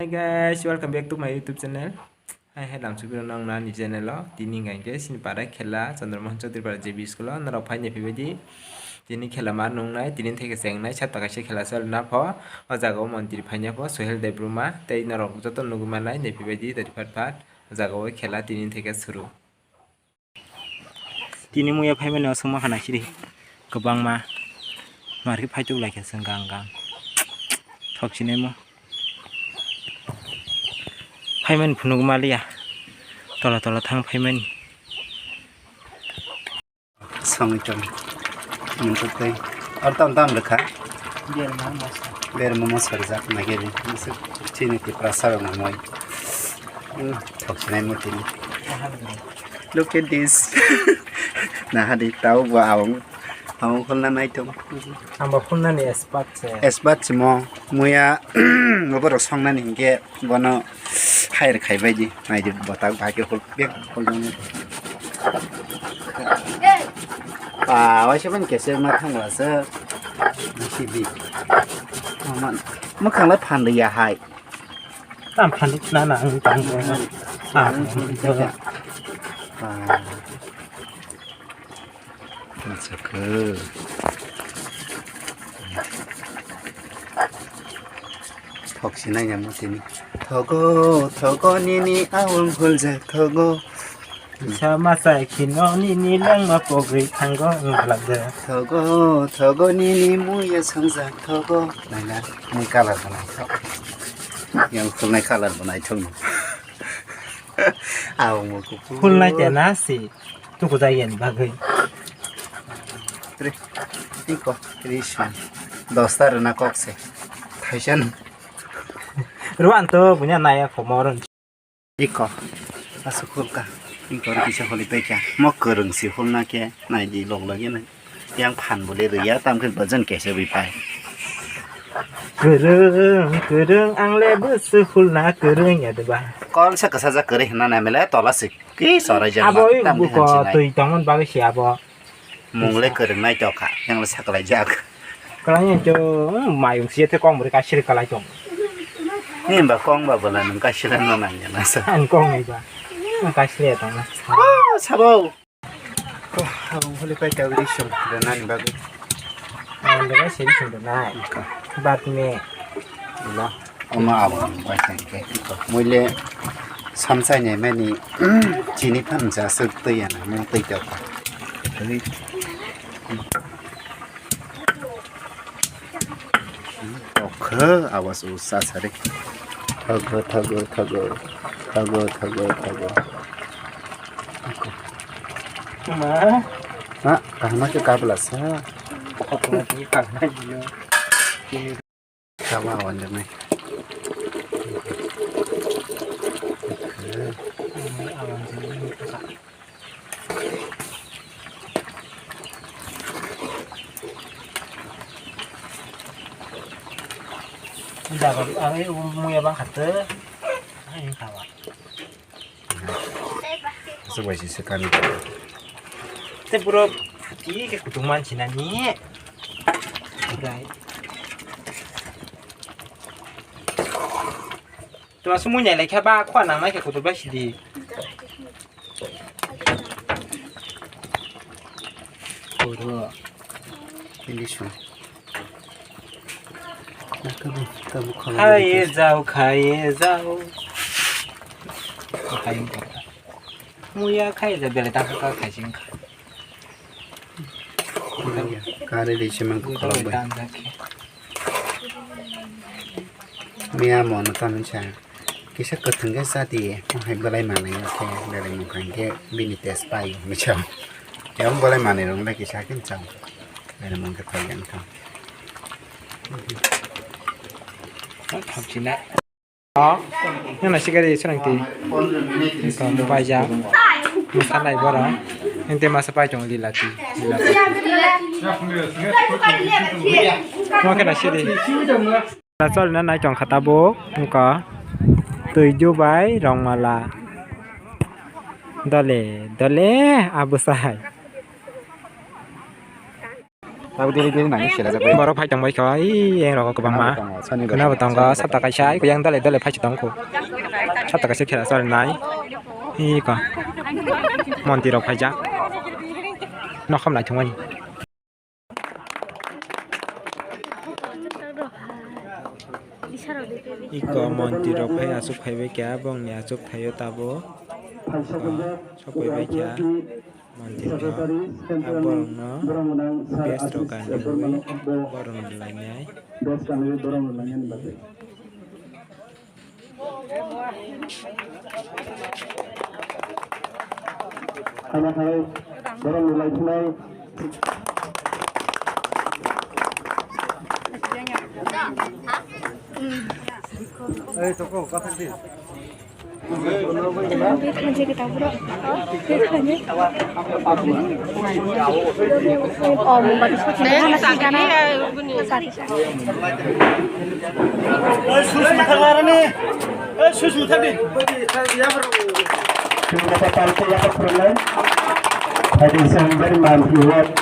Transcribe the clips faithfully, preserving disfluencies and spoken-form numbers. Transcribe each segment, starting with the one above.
Hey guys, welcome back to my YouTube channel. Hai hai lam subiro nong na ni channel o. Tini hingka hingke sini para khela Chandra Mohan Chaudhary para J B school o norok phai ni phaibai di. Tini khela mar nung nai, tini theke cheng nai, sat kaisa khela chol na pho. O jaga o montri phai na pho, Sohel Debbarma tei norok joto nugui manai ni phaibai di, tari phat phat. O jaga o khela tini theke suru. Tini muya phaimani aswk ma khana siri kwbangma. Market phaituk lai khe chwng gang gang. Thok sinai mo. Phaimani phunuk maliya. Tola tola thang phaimani. Songwi tong. Mungkuk tei. Ar tam tam rwkha. Berma masa. Berma masa rwjak nai khe. Chini Tiprasa rok nangmai. Hmm, thok sinai mo tini. Look at this. Nahadi tau bo awang. Awang khulna naitung. Amba khulnani expert se. Expert se mo. Muya oborok songnani hinkhe bono hire khaibai di. Naidi botak bahai khe khul bek khulnani. Ah, waisa bani kese ma thangla se. Nasi bi. Mama, mwkhang lai phan liya hai. Tam phan na na ang tang. Ah, ah. Masuk ke. Thok sinai ya mo tini. Thogo, thogo nini awang khulja thogo. Sa masa khino nini langma pogri thango ngalakja. Thogo, thogo nini muya songja thogo. Naina, mui color bo naithok. Yang khulnai color bo naithok. Awang mo kuku. Khulnai te na si. Tuku jai yani bagwi. Tri, tiko, tri song. Dosta rwna kok se. Thaisa no. Rwan to bunya naya khomor. Iko. Asuk khulka. Iko ri kisa holi peka. Mo kwrwng si khulna khe. Nai di log lagi nai. Yang phan bole rwya tam khe bajan kesa bi pai. Kwrwng, kwrwng ang le bwswk khulna kwrwng ya de ba. Kol sa kasa ja kwrwi hwnna nai mele tola sik. Ki sorai jang abo mak tam buko khe hansinai. Twi tongmani bagwi se abo. Mung le kwrwng nai tokha, yang le saklai jak. Kwlai yang cho, hmm, mayung siya the kong bwrwi kasiri kwlai tong. Ni ba kong ba bwla nung kasiri no nang ya na sa. Ang kong ni ba. Ang kasiri ya tong na. Oh, sabo. Ko, abang holi pai ta uri song, rana ni bagwi. Ang daga seri song nai. Bat me. Ila. Omo abo bai khe khe iko. Muile samsai nai mani chini phan ja suk twi ya na mung twi ta pa. Twi. Tokhe awas usa sari. Thago, thago, thago. Thago, thago, thago. Ma. Ha, kahma ke kabla sa. Kahma gilo. Tama awan deme. Jaga, ang muya bang khato. Ang tawa. Aswk bai se kani. Tei borok pati khe kutung man sinani. Tuma sumui nai lai kha ba khwa nang nai khe kutung bai sidi. Borok. Hindi sung. Khaye jao, khaye jao. Muya khaye jao, belai ta kha khaising kha. Kare de semen ko kholok bai. Miya mo no tamo sa. Kisa kwthwng khe cha di, o hai belai manwi khe belai nukha hinkhe bini test pai hwnwi sao. Yang belai manwi rok le kisa khe chao. Belai mankhe pai yang thang. Nana sikari srangti. Paija. Musanai bora. Ente masa pai tong lila ti. Lila ti. Mo khe na siri. Chol na nai tong kha tabuk wngkha twi jubai rongmala dole dole abwsai. Abo diri diri nang sila jabai. Borok phai tongbai kha, ii, yang rok kwbangma. Khwna bo tongo, sata kaisa, yang dale dale phai tongkho. Sata kaisa khela choli nai. Ii ko. Monti rok phaijak. Nokhom lai thungmani. Iko monti rok phai achuk phaibai kha, bongni achuk thaio tabo. Sok phaibai kha. Monti rok, ah, borokno best rok kanwi borokno lainai. Hano hai borokno laiphinai.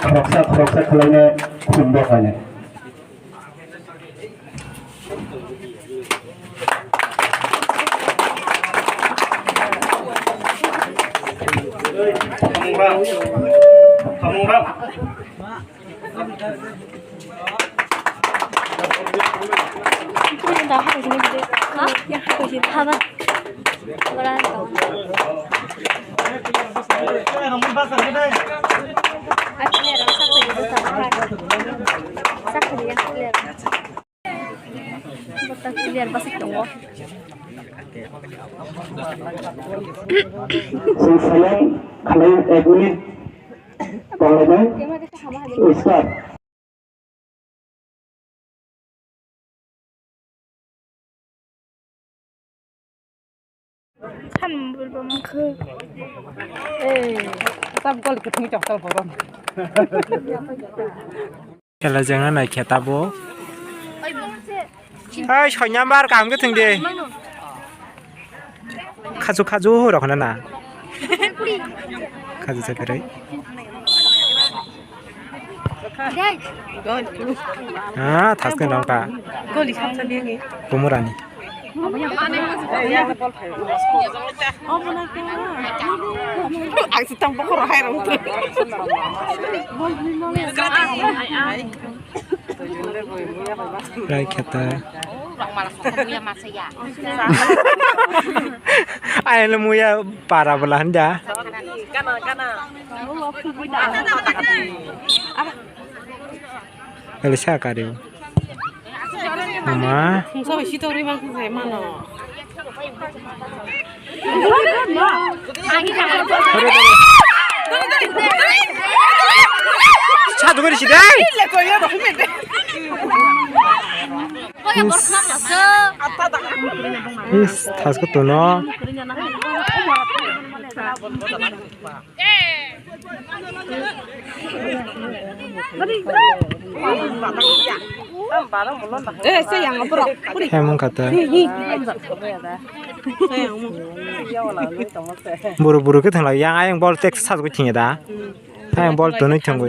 Khoroksa khoroksa khwlaino khumbo khainai. Chwng seleng khalai ek minute tonglainai. Start. San bulba mangkhe. Eh, sab gol ke thung chok tal borom. Khela jengna nai khe tabo. Ai, soi number kaham khe thung de. Khaju, khaju rok na na. Khaju sa khere. Ah, thas khe nong ta. Goli sab sa de. Bumurani. Ang sitang bokhoro hai rong. Rai kheta. Ai lo muya para bela handa. Ele sa kari. Mama. Sungsa bai sitok ri bang khe mano. Sa dugari sidai. Is, thas ko tono. Hemung kata. Buru buru ke thangla yang ayang bol tek sas go thingya da. Ayang bol tunui thanggo.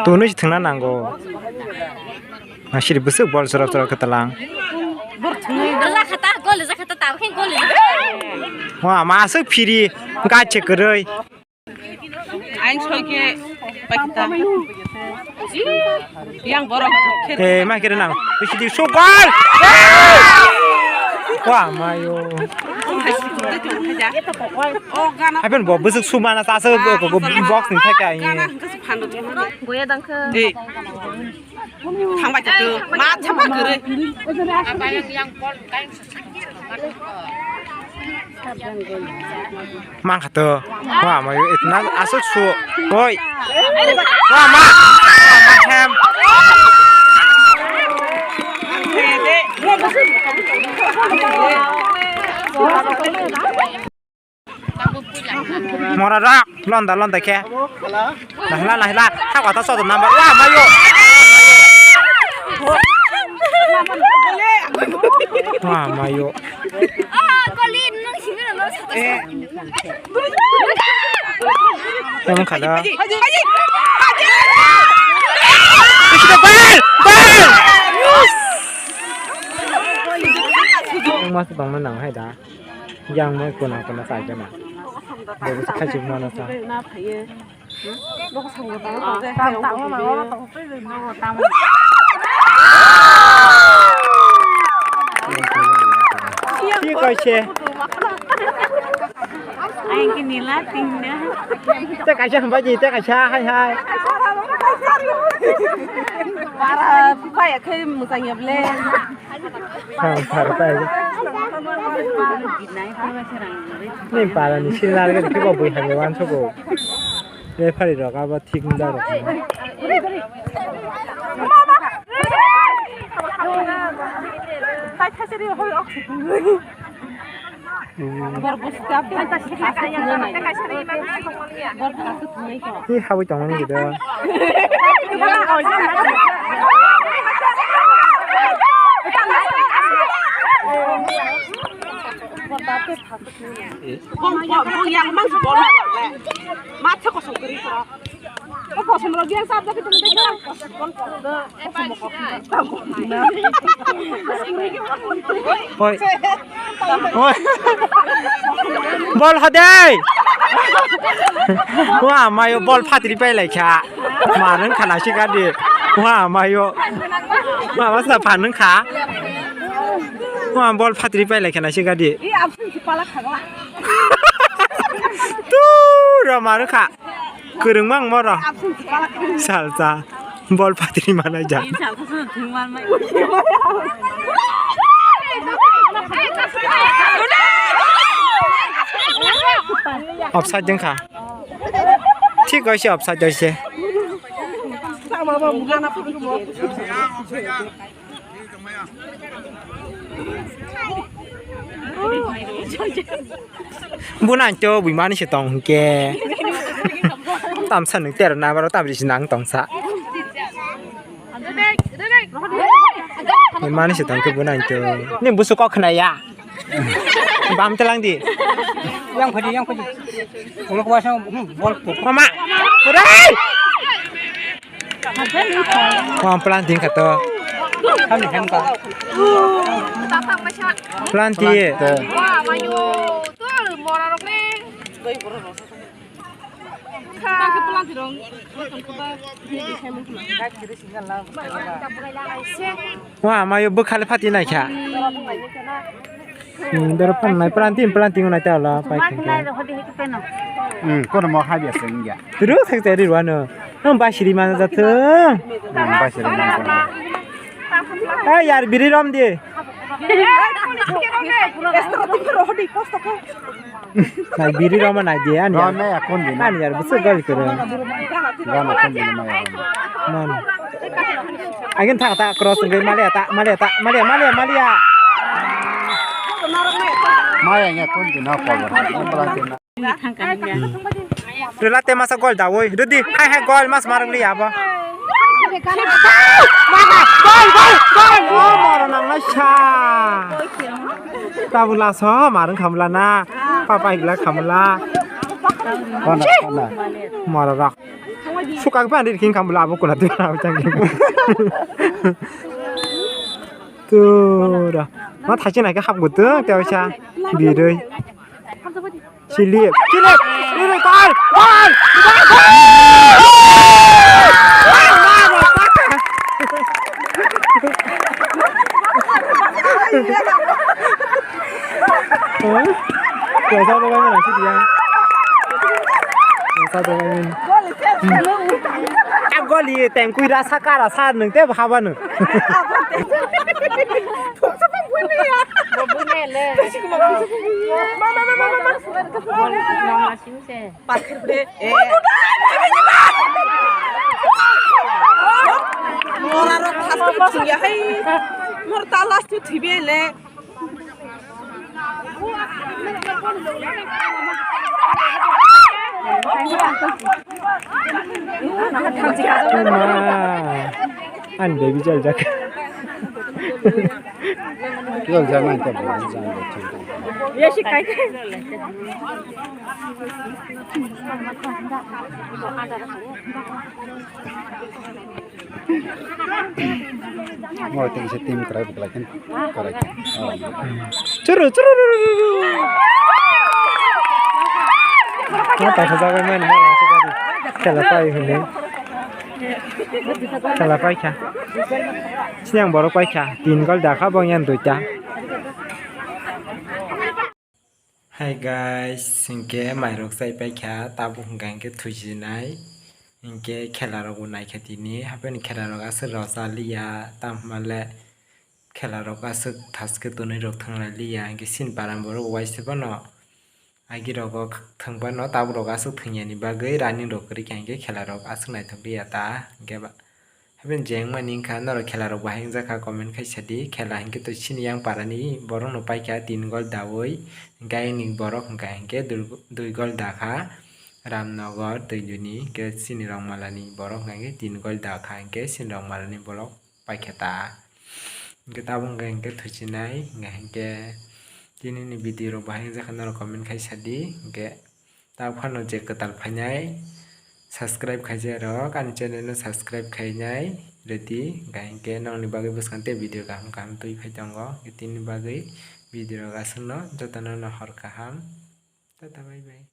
Tunui se thwngna nango. Masiri bwswk bol chwrap chwrap khe talang. Gol jakha ta, gol jakha ta, tabukhe gol jakha. Wa, ma aswk phiri, gache kwrwi. Aing soi khe paikta. Yang borok khe. Eh, ma khe nang. Bisi di so gol. Wa, mayo. Aben bo bwswk sumana sa aswk box ni thaka. Goya dangkhe. Thangbai khe ma thangbai khe. Abang yang bol kain. Mangkha to. Wa ma yo itna asuk su. Oi. Wa ma. Hem. Mora rak, londa, londa khe. Nahila, nahila, thak wata sodo number. Wa mayo. Wa mayo. Tamo khada. Bal, bal. Yang masuk tong nang hai da. Yang mai kuna kuna sa jana. Bo bo khachi mana sa. Ki kaise. Ai ki nila tingna. Te kaisa hambai ji, te kaisa hai hai. Para kaya khai musang ya ble. Thang thar tai. Ni para ni sinar ga ki bo bui hai wan so go. Referee rok abo thik wng jak rok. Hi habwi tongmani gida. Bong, bong, bong yang mang bol. Ma thek kosong kiri koro. O kosong ro biang sab dak tu de. Hoi. Hoi. Bol hode. Wa mayo bol phatri pai lai kha. Manung khana si gadi. Wa mayo. Ma wasa phanung kha. Wa bol phatri pai lai khana si gadi. I absent si pala khagla. Tu ra maru kha. Kwrwng mang moro. Salsa. Bol patri manai ja. Offside jeng kha. Thik oise offside oise. Bunang to bui mani se tong hingke. Tamsa nung tero na baro tamri si nang tongsa. Bui mani se tong ke bunang to. Ni busu kok khna ya. Bam telang di. Yang phadi, yang phadi. Uluk wasa, hmm, bol. Mama. Urai. Wah, planting kha to. Kami hem ka. Planting. Wah, mayu. Tuh, mora rok ni. Wah, mayu bwkhale phati naikha. Hmm, doro phone nai planting, planting nai ta la pai khe. Hmm, kono mo ha biya se ngi ya. Turu thak tari rwano. Nang ba siri mana jathung. Hmm, ba siri mana jathung. Ah, yar biri rom di. Nai biri roma nai di ani. Roma ya kon di na. Ani yar busu gal kere. Roma kon di na ya. Man. Agin thak ta cross ngai malia ta, malia ta, malia, malia, malia. Malia ya kon di na ko. Rela te masa gol da woi. Rudi, hai hai gol mas marang li abo. Gol, gol, gol. Oh, moro nang lai sa. Tabula so marang khamla na. Papa igla khamla. Kona, kona. Moro rak. Suka ke pandi king khamla abo kona tu na chang. Tu ra. Ma thachi na ke hap gutu te sa. Biroi. Chili, chili, chili, gol, gol, gol, gol! Kaisa to bai mana sidi ya. Kaisa to bai mana. Gol, gol, tengkui rasa kara sa nung te bhaba nung. Mora rok thas ko thung ya hai. Mor ta last to thibe le. Ani baby jal jak. Jal jak nai ta bo jal jak. Mo tengse team kwrak bwkhlai khe kwrak. Churu churu. Ma ta sa jabai mani ma rang se gari. Khela pai hwnwi. Khela pai kha. Sini ang borok pai kha. Tin gol da kha bong yan duita. Hi guys, hinkhe mairok chai paikha, tabuk hwnkha hinkhe thuijinai, hinkhe khela rokbo naikha tini, hapheno khela rok aswk rw cha liya, tamo hwnba le khela rok aswk thaskhe tonwi rok thwng lai liya, hinkhe chini para borok bo waisa phano agi rogo thwng phano tabuk rok aswk thwng yani bagwi running rok kwrwi kha, hinkhe khela rok aswk naithok liya ta, hinkhe ba. Haibini je wngmani wngkha norok khela rok bahai wngjak kha comment khai sadi, khela hinkhe to chini yang parani borok no paikha tin gol dawi, hinkhe ayang ni borok wngkha hinkhe dui, dui gol dakha Ramnagar Twiduni, hinkhe chini Rongmalani borok wngkha hinkhe tin gol dakha hinkhe chini Rongmalani borok paikha ta. Hinkhe tabuk wngkha hinkhe thuchinai wngkha hinkhe tini ni video rok bahai wngjak kha norok comment khai sadi, hinkhe. Tabuk phano je kwtal phainai, subscribe khaijak rok ani channel no subscribe khainai ready, hinkhe nongni bagwi bwskang tei video kaham kaham twi phai tongo, tini bagwi video rok aswkno jotono no hor kaham, tata bye bye.